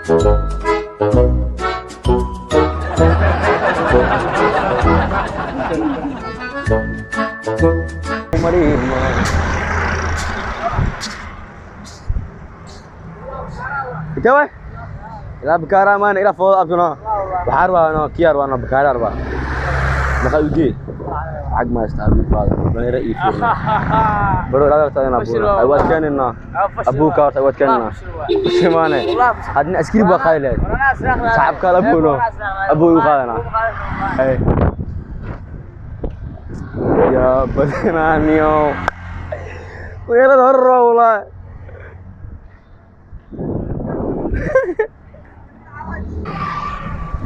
Intee waay? Ilaa bakaara maana ilaa fooda abtuna. Waxaa rabaa no kiyaar waa no bakaara rabaa. Maqa ugee? Lacag ma haysta abu faada. Dhalinyaro ii fiirina. Baro ilaa dartaa inaa buuna. Ay waad keenina. Abuu ka horta waad keenina. Shimaane. Hadna askari baa qaadi lahayd. Saxabka la buuno. Abuu igu qaadanaa. Ay. Yaa badanaaniyo. Magaalada hore waa walaahi.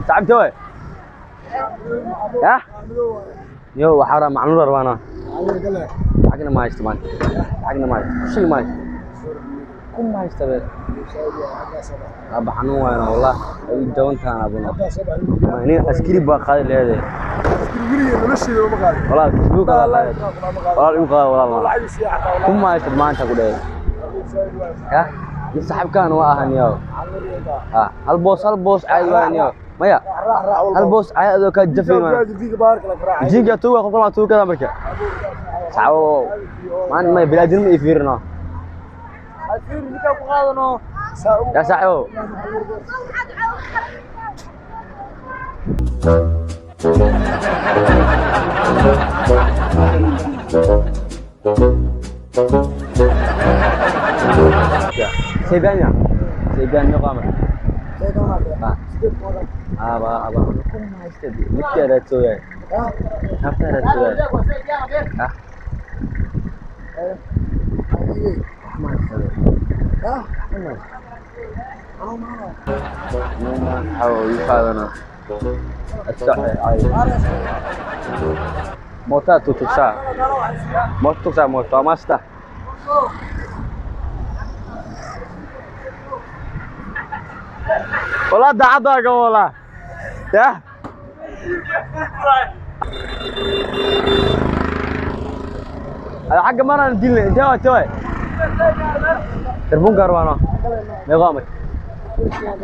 Saaxiibta waay? Yah? Yo, waxaa rabaa macluul rabaana. Lacagna ma haysto maanta. Lacagna ma haysto. Shil ma haysto. Kun ma haysto be. Aaba xanuun waayna wallah. Ay jaban tahan abuna. Ma nin askari baa qaadi leedahay. Walaal Facebook ala qaadi. Walaal igu qaadi walaal. Kun ma haysto maanta ku dhahay. Yah? Nin saaxiibkaan waa ahan yow. Ha, hal boos caadi waa yow. Maya. Hal boos caadi adoo ka jafayn waa. Jinka tuuga qofka ma tuugada marka. Saxabo. Maan may bilaadin ma ii fiirino. Ya saaxibo. Sebian ya? Sebian no kamar. Ha. Aba aba. Kuma haysta midka raadsoyaa. Nafta raadsoyaa. Ha? Ma haysta. Ma haysta. No ma hawo ii qaadana. Astaxay ay. Moota tutugsaa. Moota tugsaa moota masta. Wallah daacadaaga wallah. Yah. Xagga maraan dilnay intee waa intee waay? Tarbun gaarwaano. Meeqa amar?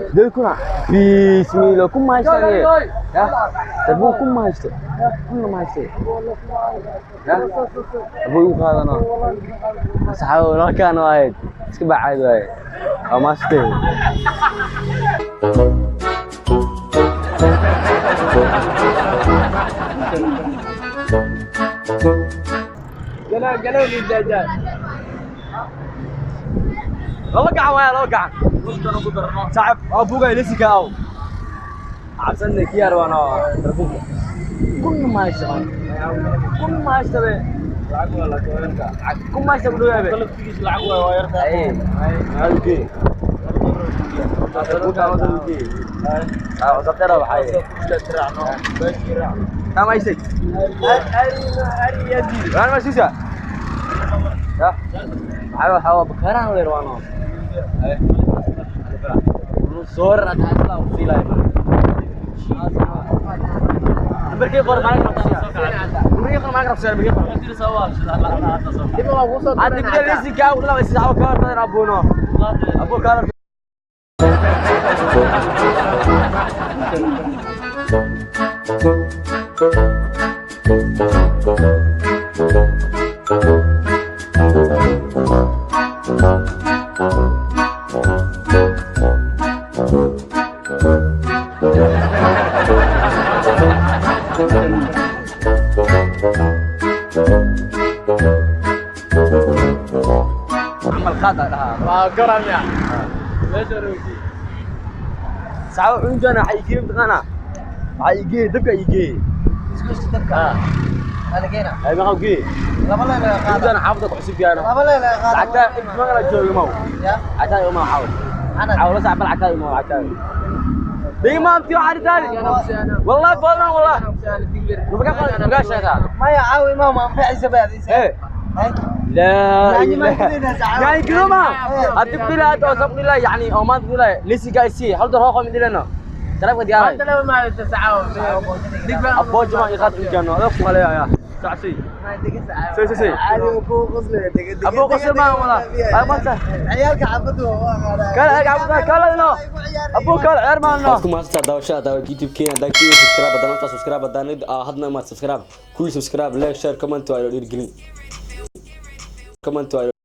Sideed kuna? Bismillah kun ma haystaan. Yah. Tarbun kun ma haysto. Kunna ma haysto. Yah. Abuu igu qaadano. Saxaabo nalkaan waaye. Iska baa caadi waaye. Waa maastay. Laba gacan waaya laba gacan. Saaxib waa buuga ilisika aw. Cabsanay kiyaar waana tarbunka. Kunna ma haysto. Kun ma haysto be. Kun ma haysto ku dhawaay be. Ay, ay, Abu kalar. Camal qaad aa dhahaa. Saxaabo cunjana waxaa ii geeyey mataqaanaa? Waxaa ii geeyey dabka ii geeyey. Ay maxaa u geeyey? Cunjana xaafadda ku cusub yahay. Lacagta inta magala joogo maw. Lacagta ima xaw. Xaw la saaxiib lacagta ima lacagta. Digi ma anti waxaa taali. Wallahi fadlan wallahi. Maga maga sheegaa. Maya caawi ma ma anfacaysa baadaysa. Eh. لا يعني ما إله. كلنا زعلان. يعني كلما هتبقي لها توصف لها يعني او ما تقول لها لسه جاي سي هل ده رقم من لنا سلام قد يا أبو جماعة يخاطر الجنة أدق عليها يا Sacsi. Say, say, say. Abuu qosli maaha walaa. Ay, maanta. Ciyaalka xaafaddu waa. Kale, xaafadda, kale, no. Abuu kale ciyaar maano. Waad ku mahadsantahay daawashada daawa YouTube Kenya. Haddaan kiiyo subscribe, haddaan nafta subscribe, haddaan hadna maad subscribe. Kuwii subscribe, like, share, comment waa inoo dhiirigelin. Comment waa.